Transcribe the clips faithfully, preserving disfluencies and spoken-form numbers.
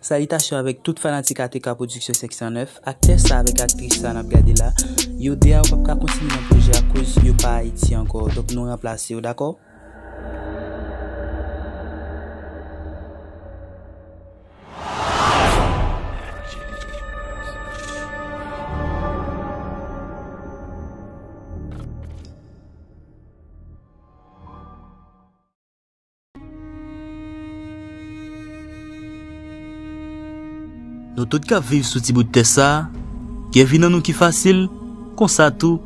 Salitasyon avèk tout fanatik A T K Production senk san nèf. Aktè sa avèk aktris sa n ap gade la, yo de a yo p ap ka kontinye nan pwojè akoz yo pa Ayiti ankò. Donk nou ranplase yo, dakò? Nou tout k ap viv sou ti bout tè sa a, gen vi nan nou ki fasil, konsa tou,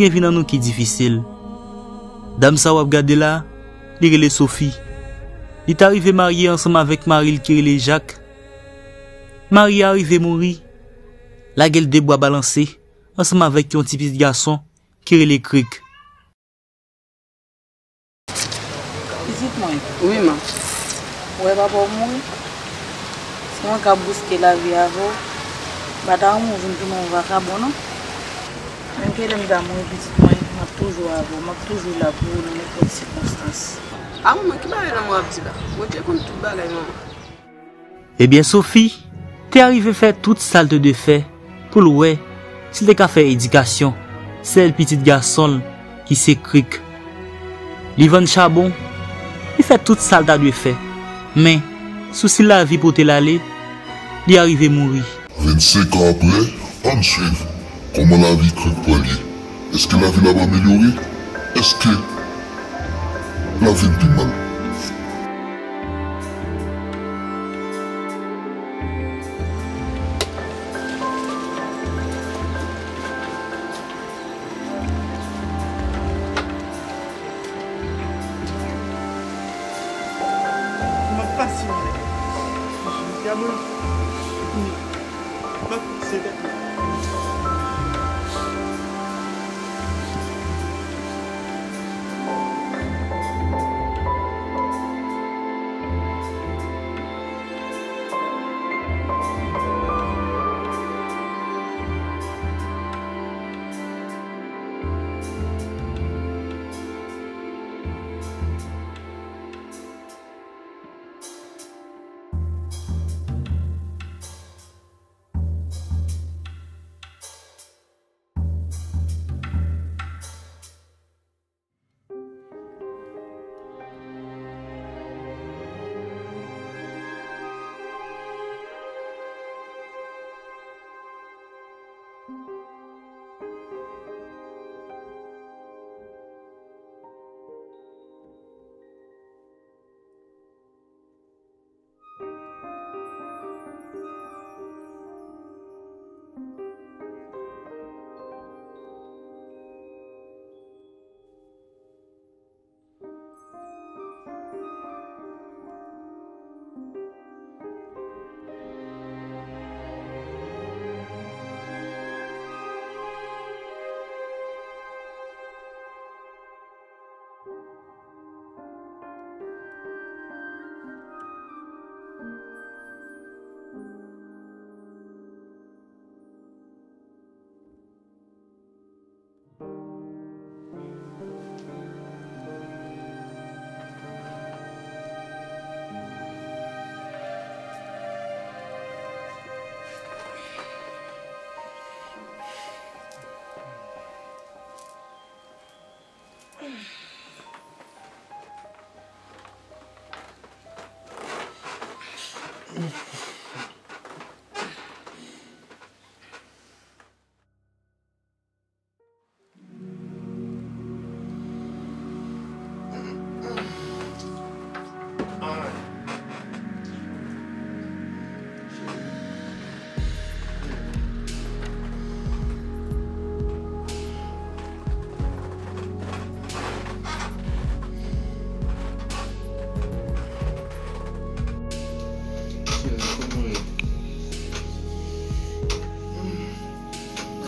gen vi nan nou ki difisil. Dam sa w ap gade la, li rele Sophie. Li ta rive marye ansanm avèk mari l ki rele Jacques. Mari a rive mouri, lage l de bra balanse ansanm avèk yon ti pitit gason ki rele Krik. Pitit mwen. Wi, man. Ou wè papa w mouri? Si mwen ka bouske lavi avè w, m pa ta renmen w vin tounen yon vakabon, non. Menm ke lè m ta mouri, pitit mwen, m ap toujou avè w. M ap toujou la pou ou nan nenpòt sikonstans. A manman, ki bagay lanmò ap di la? Bondye konn tout bagay, manman. Ebyen, Sophie te arive fè tout sa l te dwe fè pou l wè si l te ka fè edikasyon sèl pitit gason l ki se Krik. Li vann chabon, li fè tout sa l ta dwe fè, men sousi lavi pote l ale, li arive mouri. Vennsenk an apre, ann swiv kòman lavi Krik pral ye. Èske lavi l ap amelyore? Èske l ap vin pi mal? M ap pase. Gade mwen. M ap pase.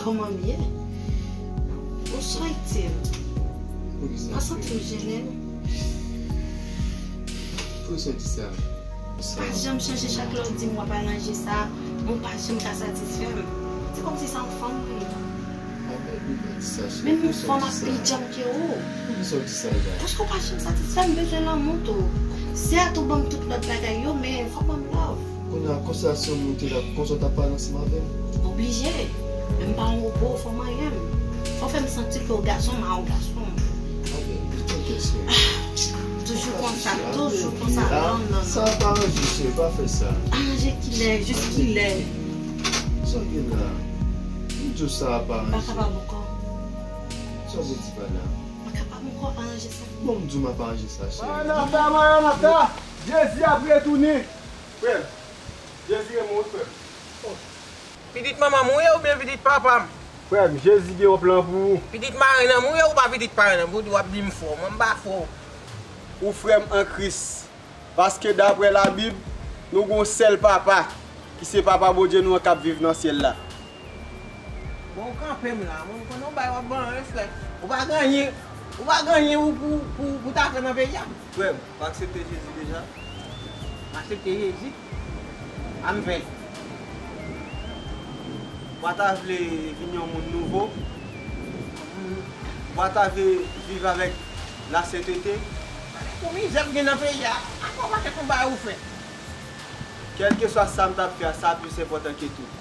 Kòman m ye? Ou sou itil. Poukisa? Mwen santi m jennen. Poukisa w di sa? Pa janm chanje, chak lè w di m w ap al nan je sa, ou pa janm ka satisfè m. Se kòmsi se yon fanm mwen ye. Menm yon fanm ap pi djanm ke ou. Poukisa w di sa la? Paske w pa janm satisfè m, m bezwen lanmou tou. Sèt ou ban m tout lòt bagay yo, men fòk ban m love. Kounye Konsa se yon moun te la, konsa w t ap pale ansanm avè m? Oblije. Men m pa yon wobo, fò w manyen m. Fò w fè m santi ke w gason, m a yon gason. Amen. Li tou kesyon. Toujou konsa, toujou konsa. Non, non, non. Sa ap aranje, cheri, pa fè sa. Aranje kilè, jis kilè? Sa w gen la? M di w sa ap aranje. M pa kapab ankò. Sa w vle di pa la? M pa kapab ankò aranje sa. Bon, m di w m ap aranje sa, cheri. Maranata, Maranata! Jezi ap retounen! Frè m, Jezi renmen w, frè m. Pitit manman m ou ye oubyen pitit papa m? Frè m, Jezi gen yon plan pou ou. Pitit marenn an m ou ye ou pa pitit parenn an m? Pou di w ap di m fò. Mwen m pa fò. Ou frè m an Kris. Paske daprè Labib, nou gen yon sèl Papa, ki se Papa Bondye nou an k ap viv nan syèl la. Bon, ou kanpe m la. Mwen, m konnen w bay w ap ban, wi, frè. Ou pa gen anyen, ou pa gen anyen ou pou, pou, pou ta fè nan peyi a. Frè m, ou aksepte Jezi deja? M aksepte Jezi. Ann fè l. Ou pa ta vle vin yon moun nouvo? Ou pa ta vle viv avèk lasentete? Pou mizè k gen nan peyi a, ankò pakèt yon bagay ou fè. Kèlkeswa sa m t ap fè a, sa plis enpòtan ke tout.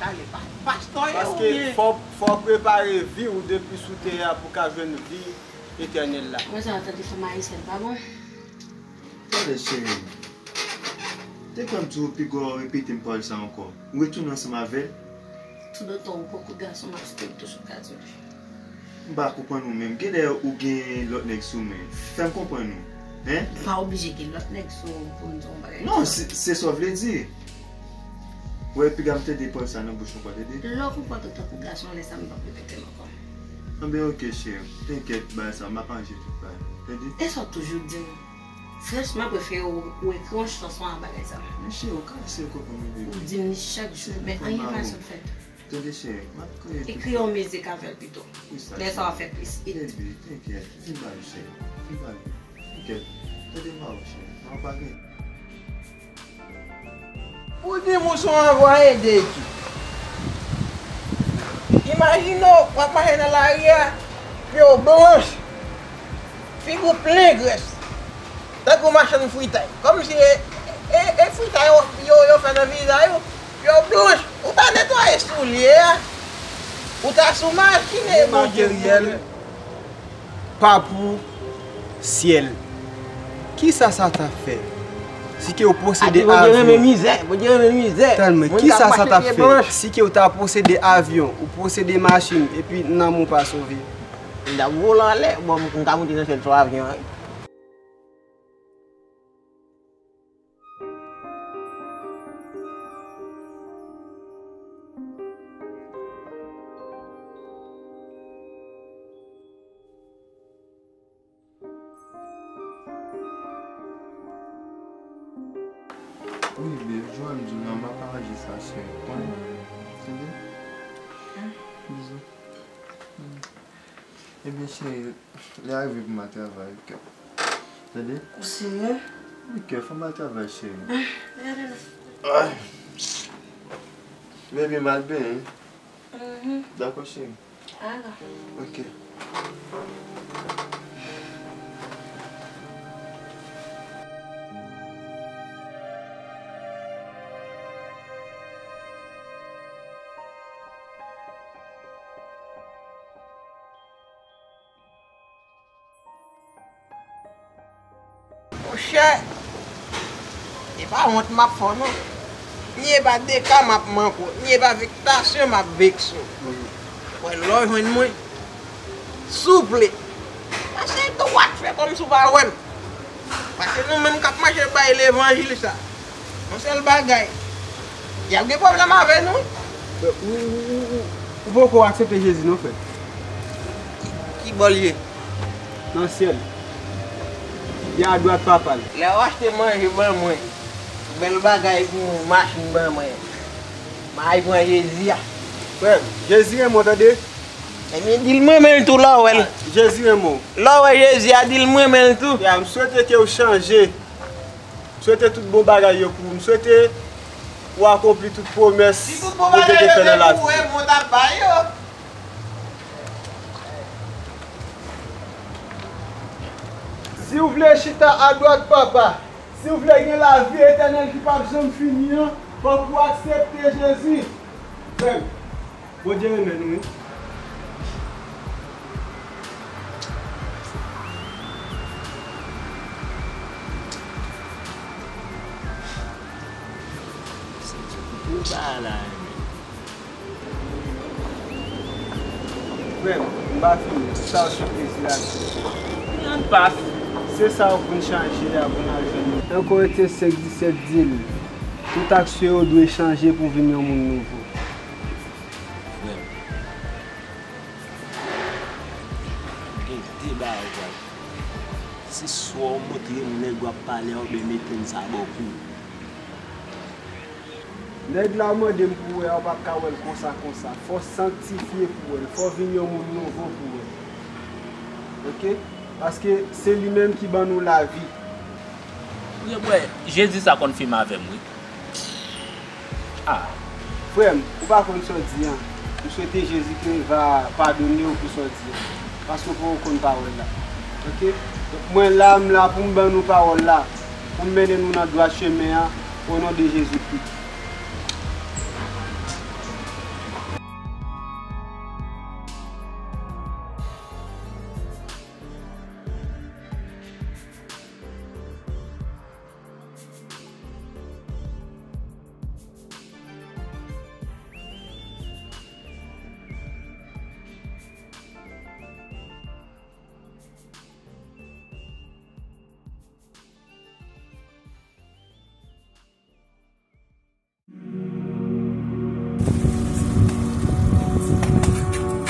Tande, pa, pastè yo oubyen? Paske fò, fò w prepare vi w depi sou tè a pou w ka jwenn vi etènèl la. Mwen sa tande fanm ayisyèn pa bon. Tande, cheri. Te kwè m di w piga w repete m pawòl sa ankò. Ou retounen ansanm avè l? Toutotan ou poko gason, m ap swiv tou sou gaz ou. M pa konprann ou menm. Genlè ou gen lòt nèg sou men. Fè m konprann ou. Hein? M pa oblije gen lòt nèg sou ou pou m di w yon bagay. Non, se, se sa w vle di. Wè, piga m tande pawòl sa nan bouch ou ankò, tande? Lè w konpòte w tankou gason, lè sa m p ap repete l ankò. Anben, oke, cheri. Enkyèt, bagay sa, m ap aranje tout bagay. Tande? E sa w toujou di m? Franchman, prefere w, w ekri yon chanson a bagay sa. Men cheri, ou ka eseye konprann mwen, baby. Ou di m li chak jou, men anyen pa janm fèt. Tande, cheri, m ap kreye tout. Ekri yon mizik avè l pito. Lè sa w ap fè plis hit. Baby, enkyèt, vin ba m, cheri. Vin ba m. Enkyèt, tande m ba ou, cheri. Sa w pa gen. Ou di m ou se yon anvwaye de Dye. Imajine w, w ap mache nan lari a, pye w blanch, figi w plen grès, tankou machann fritay. Kòmsi e, e, e fritay yo, yo, yo fè nan vizaj ou, pye w blanch. Ou ta netwaye soulye a, ou ta sou machin e Bondye. Materyèl pa pou syèl. Kisa sa t ap fè si ke w posede avyon? Bondye renmen mizè, Bondye renmen mizè. Tann mwen, kisa sa t ap fè si ke w ta posede avyon, ou posede machin, epi nanm ou pa sove? M t ap vole anlè, bon, m ka moute nan syèl sou avyon an. Wi, babe, jan m di w lan, m ap aranje sa, cheri. Konnen, tande? Bizou. Ebyen, cheri, lè a rive pou m al travay, oke? Tande? Ou serye? Wi, kè, fò m al travay, cheri. Ah, gade la. Ay. Baby, m al benyen. Mhm. Dakò, cheri. Ala. Oke. Monchè, e pa wont m ap fè w non. Ni e pa deka m ap manke w, ni e pa vektasyon m ap vekse w. Wè, lè w jwenn mwen, souple, pase dwat, fè kòmsi w pa wè m. Paske nou menm k ap mache bay levanjil sa, yon sèl bagay, y ap gen pwoblèm avè nou wi. Ou, ou, ou, ou, ou poko aksepte Jezi non, frè. Ki, ki bò l ye? Nan syèl. Li adwat Papa l. Lè w achte manje ban mwen, bèl bagay pou mwen, machin ban mwen, m a al pran Jezi a. Frè m, Jezi renmen w, tande. Ebyen, di l m renmen l tou lè w wè l. Jezi renmen w. Lè w wè Jezi a, di l m renmen l tou. Ya, m swete ke w chanje. M swete tout bon bagay yo pou ou. M swete ou akonpli tout pwomès Bondye te fè nan lavi w. Si tout bon bagay yo te pou ou, e bon w t ap bay yo. Si w vle chita adwat Papa, Si w vle gen lavi etènèl ki p ap janm fini an, fòk ou aksepte Jezi. Frè m, Bondye renmen nou, wi. Ou pa la, men. Frè m, m pa fini. Sa w sou plezi la, se sa. Ann pas. Se sa w pou n chanje a, pou n al jwenn. En Korentyen senk disèt di l, tout aksyon yo dwe chanje pou vin yon moun nouvo. Frè m, gen de bagay w pral fè. Se swa w montre m nèg w ap pale a oubyen mete m sa bò kou. Nèg la w mande m pou wè a, w p ap ka wè l konsa konsa. Fò w sanktifye pou wè l. Fò w vin yon moun nouvo pou wè l. Oke? Paske se li menm ki ban nou lavi. Ou gen bwè, Jezi sa konn fim avè m, wi. Ah. Frè m, ou pa konn sa w di an. M swete Jezi Kris va padone w pou sa w di an. Paske w poko konn pawòl la. Oke? Donk, mwen la, m la pou m ban nou pawòl la. Pou m mennen nou nan dwat chemen an, o non de Jezi Kris.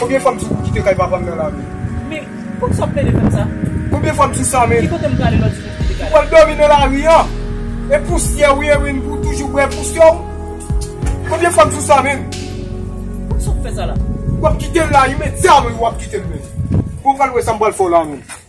Konbyen fwa m sou kou kite kay papa m nan lari? Men, poukisa w plede fè m sa? Konbyen fwa m sou sa, men? Ki kote m prale lè w di m kite kay? Ou pral dòmi nan lari an? E pousyè w ye, wi, pou w toujou bwè pousyè w? Konbyen fwa m sou sa, men? Poukisa w fè sa la? W ap kite l la, imedyaman, w ap kite l, men. Bon, w pral wè sa m pral fè w la, men.